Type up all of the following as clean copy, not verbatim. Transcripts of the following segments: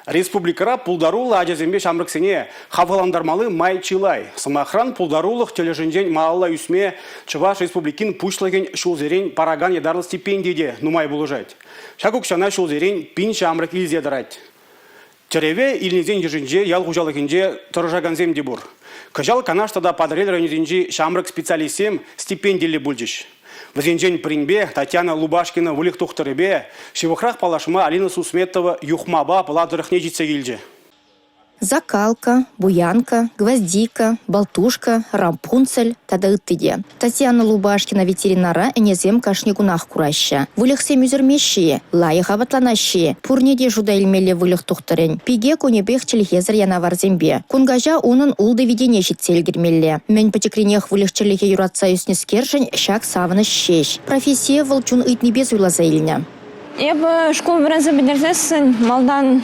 Республикӑра пултаруллӑ ачасемпе ҫамрӑксене хавхалантармалли май чылай. Сӑмахран, пултарулӑх тӗлӗшӗнчен малалла ӳсме Чӑваш Республикин Пуҫлӑхӗн ҫулсерен паракан ятарлӑ стипенди те нумай пулӑшать. Ҫак укҫана ҫулсерен пин ҫамрӑк илсе тӑрать. Тӗреве илнисен йышӗнче ял хуҫалӑхӗнче тӑрӑшакансем те пур. Кӑҫал Канаш тата Патӑрьел районӗсенчи ҫамрӑк специалистсем стипендиллӗ пулчӗҫ. Вӗсенчен пӗринпе, Татьяна Лубашкина выльӑх тухтӑрӗпе, ҫывӑхрах паллашма Алина Сусметова Юхмапа Пӑла тӑрӑхне ҫитсе килчӗ. Закалка, буянка, гвоздика, болтушка, рапунцель тата ытти те. Татьяна Лубашкина ветеринара ӗнесем кашни кунах кураҫҫӗ. Выльӑхсем ӳсӗрмеҫҫӗ-и, лайӑх апатланаҫҫӗ-и? Пурне те шута илмелле выльӑх тухтӑрӗн. Пике кунӗпех чӗлхесӗр янаварсемпе. Кун каҫа унӑн ултӑ витене ҫитсе ӗлкӗрмелле. Мӗн пӗчӗкренех выльӑх-чӗрлӗхе юратса ӳснӗскершӗн ҫак савӑнӑҫ ҫеҫ. Профессие вӑл чун ыйтнипе суйласа илнӗ. Эпӗ шкул вӗренсе пӗтерсессӗн малтан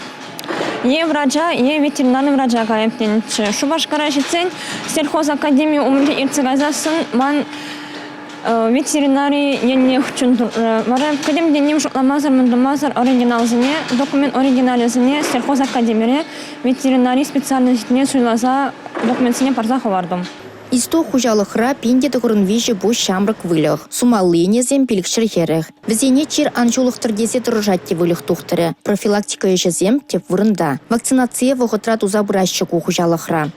е врача, е ветеринарный врача кайӑп тенӗччӗ. Шупашкара ҫитсен сельхозакадеми умӗнче иртсе кайсассӑн ман ветеринари еннех чун туртрӗ. Вара пӗтӗм те ним шутламасӑр, мӗн тумасӑр оригиналсене, документ оригиналӗсене сельхозакадемире ветеринари специальноҫне суйласа документсене парса хӑвартӑм. Исток хуҫалӑхра 1093 пуҫ ҫамрӑк выльӑх. Сумалли ӗнесем пилӗкҫӗр хӗрӗх. Вӗсене чир ан ҫулӑхтӑр тесе тӑрӑшать те выльӑх тухтӑрӗ. Профилактика ӗҫӗсем тӗп вырӑнта. Вакцинацие вӑхӑтра туса пыраҫҫӗ ку хуҫалӑхра.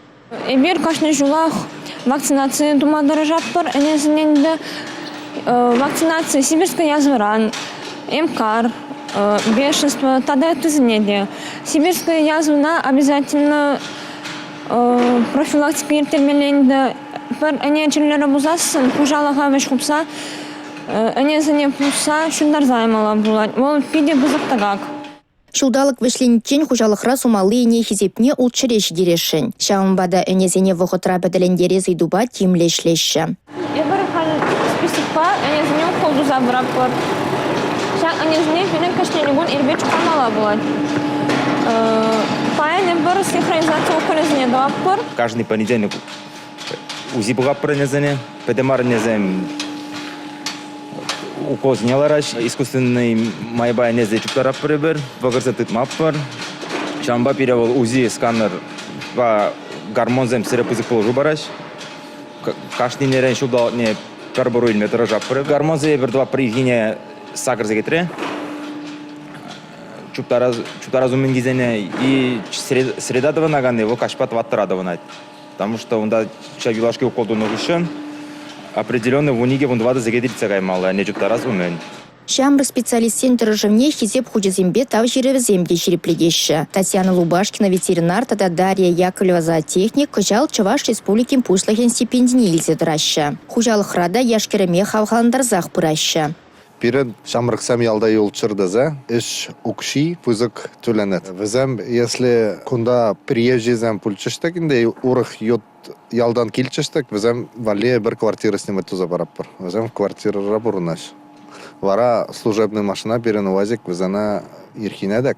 Эпир кашни ҫулах вакцинаци тума тӑрӑшатпӑр ӗнесене ӗнтӗ. Вакцинаци сибирская язвӑран, МКАР, бешенство тата ыттисене те. Сибирская язвӑна обязательно профилактика ирттермелле ӗнтӗ. Пӗр ӗне чирлерӗ пулсассӑн хуҫалӑха вӗҫ хупса ӗнесене пусса ҫунтарса ямалла пулать. Вӑл питӗ пысӑк тӑкак. Ҫулталӑк вӗҫлениччен хуҫалӑхра сумалли ӗне хисепне ултҫӗре ҫитересшӗн. Ҫавӑнпа та ӗнесене вӑхӑтра пӗтӗлентерес ыйтупа тимлӗ ӗҫлеҫҫӗ. Эпир халь списокпа ӗнесене укол туса пыратпӑр. Ҫак ӗнесене пирӗн кашни кун ирпе чухламалла пулать. Паян эпир синхронизаци уколӗсене тӑватпӑр. Каждый понедельник УЗИ пӑхатпӑр ӗнесене. Пӗтӗм мар ӗнесем уколсене лараҫ. Искусственный майпа ӗнесе чуптаратпӑр эпир, вӑкӑрса тытмастпӑр. Ҫавӑнпа пире вӑл УЗИ сканерпа гормонсем сире пысӑк пулӑшу параҫ. Кашни ӗнерен ҫулталӑкне пӗр пӑру илме тӑрӑшатпӑр. Гормонсем эпир тӑватпӑр ирхине сакӑр сехетре. Чуптарас умӗн килсене и среда тӑвӑнаканни вӑл каҫпа тӑваттӑра тӑвӑнать. Потому что унта ҫав юлашки укол тунӑ хыҫҫӑн определенный вуникӗ, вунтӑватӑ сехет иртсе каймалла ӗне чуптарас умӗн. Ҫамрӑк специалистсен тӑрӑшӑвне Хисеп хучӗсемпе тав ҫырӑвӗсем те ҫирӗплетеҫҫӗ. Татьяна Лубашкина ветеринар тата Дарья Яковлева зоотехник кӑҫал Чӑваш Республикин Пуҫлӑхӗн стипендине илсе тӑраҫҫӗ. Хуҫалӑхра та яш-кӗрӗме хавхалантарсах пыраҫҫӗ. Пирӗн ҫамрӑксем ялта юлччӑр тесе ӗҫ укҫи пысӑк тӳленет. Вӗсем, если кунта приезжисем пулчӗҫ-тӗк ӗнтӗ, урӑх ют ялтан килчӗҫ-тӗк, вӗсем валли пӗр квартира снимать туса паратпӑр. Вӗсем квартирӑра пурӑнаҫ. Вара служебный машина пирӗн УАЗик вӗсене ирхине те,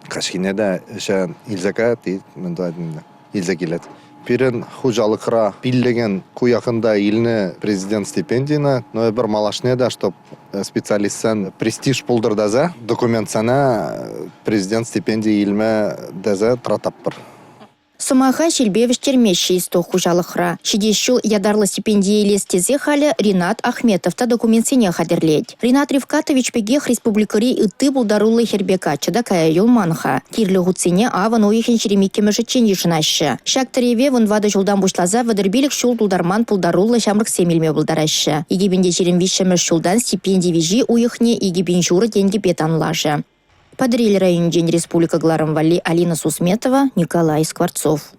каҫхине те ӗҫе илсе каять и мӗн тӑвать ӗнтӗ. илсе килет. Пирӗн хуҫалӑхра пиллӗкӗн ку якында илнӗ президент стипендине, но эпир малашне те, чтоб специалистсен престиж пултӑр тесе документсене президент стипенди илме тесе тӑрататпӑр. Сӑмаха ҫилпе вӗҫтермеҫҫӗ Исток хуҫалӑхра. Ҫитес ҫул ятарлӑ стипендие илес тесе халӗ Ринат Ахметов та документсене хатӗрлет. Ринат Рифкатович пекех республикӑри ытти пултаруллӑ хӗрпе каччӑ та кая юлман-ха. Кирлӗ хутсене авӑн уйӑхӗн 22-мӗшӗччен йышӑнаҫҫӗ. Ҫак тӗреве 14 ҫултан пуҫласа 35 ҫул тултарман пултаруллӑ ҫамрӑксем илме пултараҫҫӗ. 2023-мӗш ҫултан стипенди виҫи уйӑхне 2 пин ҫурӑ тенкӗпе танлашӗ. Патӑрьел районӗнчен республика кӑларӑм валли Алина Сусметова, Николай Скворцов.